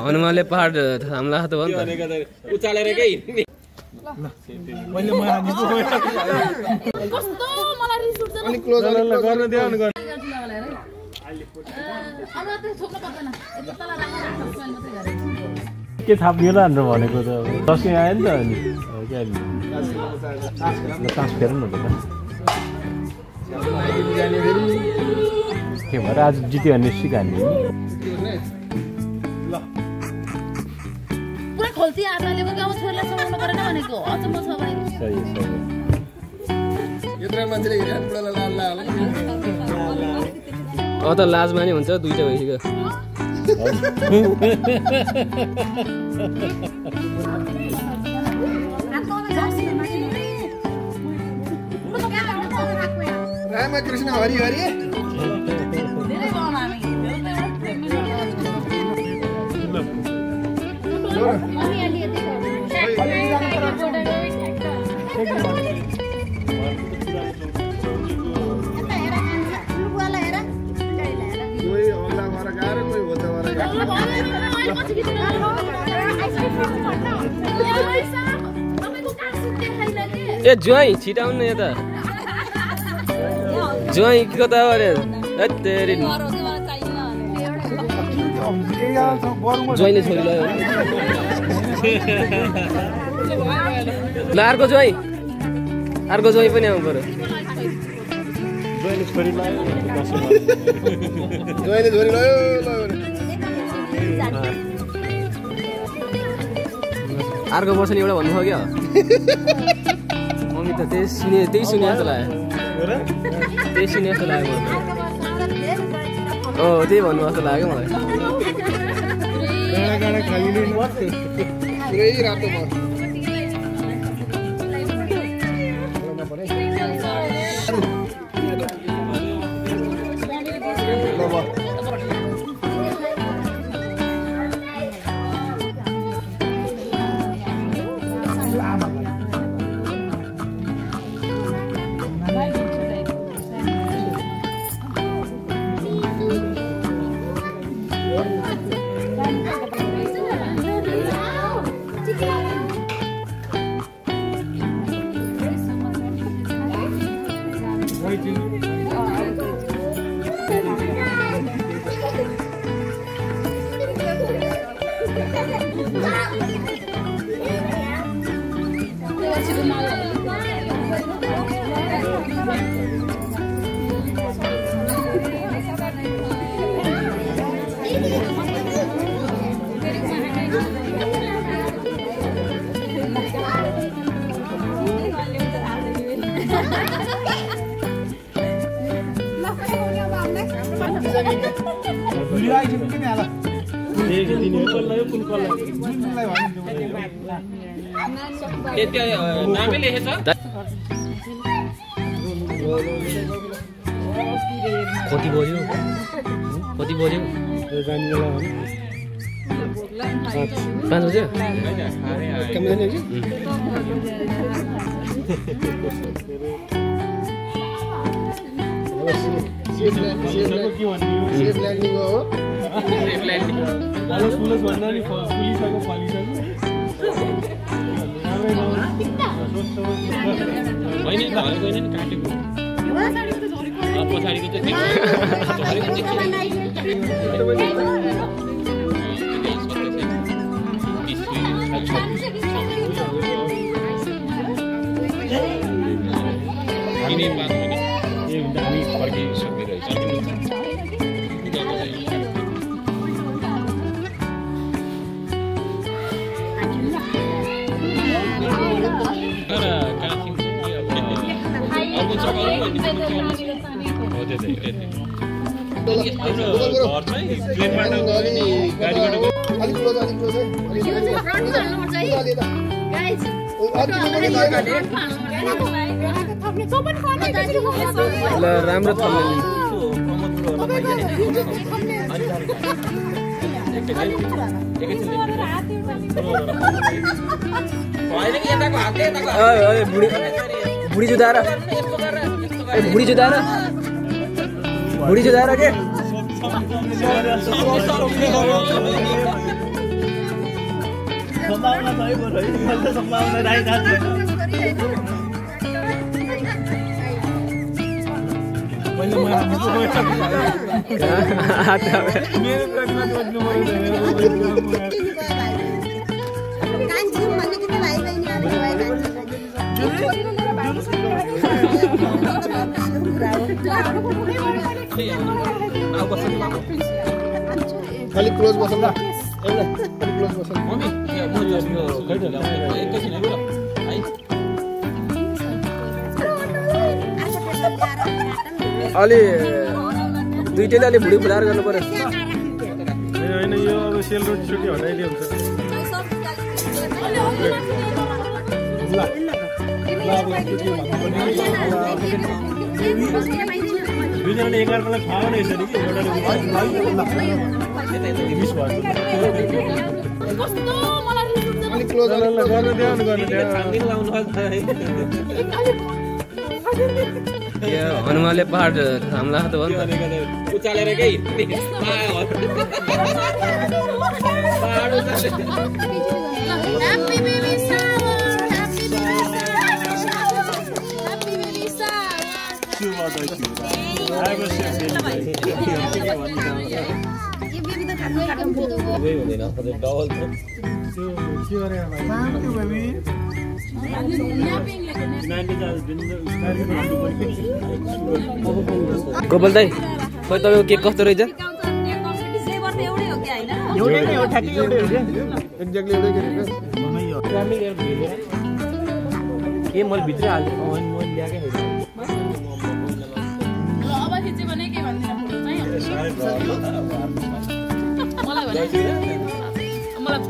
हनुमानले पहाड थाम्ला त हो नि त उचालेर के मैले म आनी कस्तो मलाई रिस उठ्छ अनि क्लोज गर्न दियो अनि गर्न अब त छोक्न पर्दैन यता तल राम्रो स्माइल मात्रै गरे के थाप्दियो ल हाम्रो भनेको त दसैँ आयो नि त अनि के सास फेर्नु न त के भएर आज जित्यो भने सिकाल्ने ल पुरा खोल्ती आर्नाले पनि गाउँ छोरीलाई समाउनु परेन भनेको अचम्म छ भने सही सही यत्रो मान्छेले हिँड्न पुरा लाल लाल त लाजमा नि हुन्छ दुईटा भइसक्यो रामकृष्ण हरि हरि धेरै गाउँ हामी ए ज्वाइँ छिटाउनु न यता ज्वाइँ कता अरे तेरि ज्वाइँले छोरी लयो ल अर्को ज्वाइँ पनि आउनु पर्यो ज्वाइँले छोरी लायो जोइले छोरी लयो अर्को वर्ष नि एउटा भन्नुभयो क्या मम्मी त त्यही सुने जस्तो लाग्यो त्यही सुने जस्तो लाग्यो मलाई त्यही भन्नु जस्तो लाग्यो मलाई पुरै रातो भयो नामै लेखेछ कति बज्यो 5 बज्यो राम्रो बुढी जुदाएर बुढी चाहिँ जाएर के सम्भावना छ है बरु है मैले सम्भावना राखिरहेको मैले मेरो कटमा बज्नु खाली क्लोज बसौँ ल क्लोज बसौँ अलि दुईटैले अलि भुडी फुलाएर गर्नु पर्यो होइन यो अब सेल रोटी सोटी हटाइदियो हुन्छ दुईजनाले एकाअर्कालाई खाओ न यसरी कि एउटाले अलिक क्लोज गर्नु दियो हनुमानले पहाड हमला त हो नि उचालेर के Happy baby shower, happy baby Gopal दाइ खै तपाईँको केक कस्तो रहेछ के मैले भित्रै हालेँ मैले ल्याएकै मलाई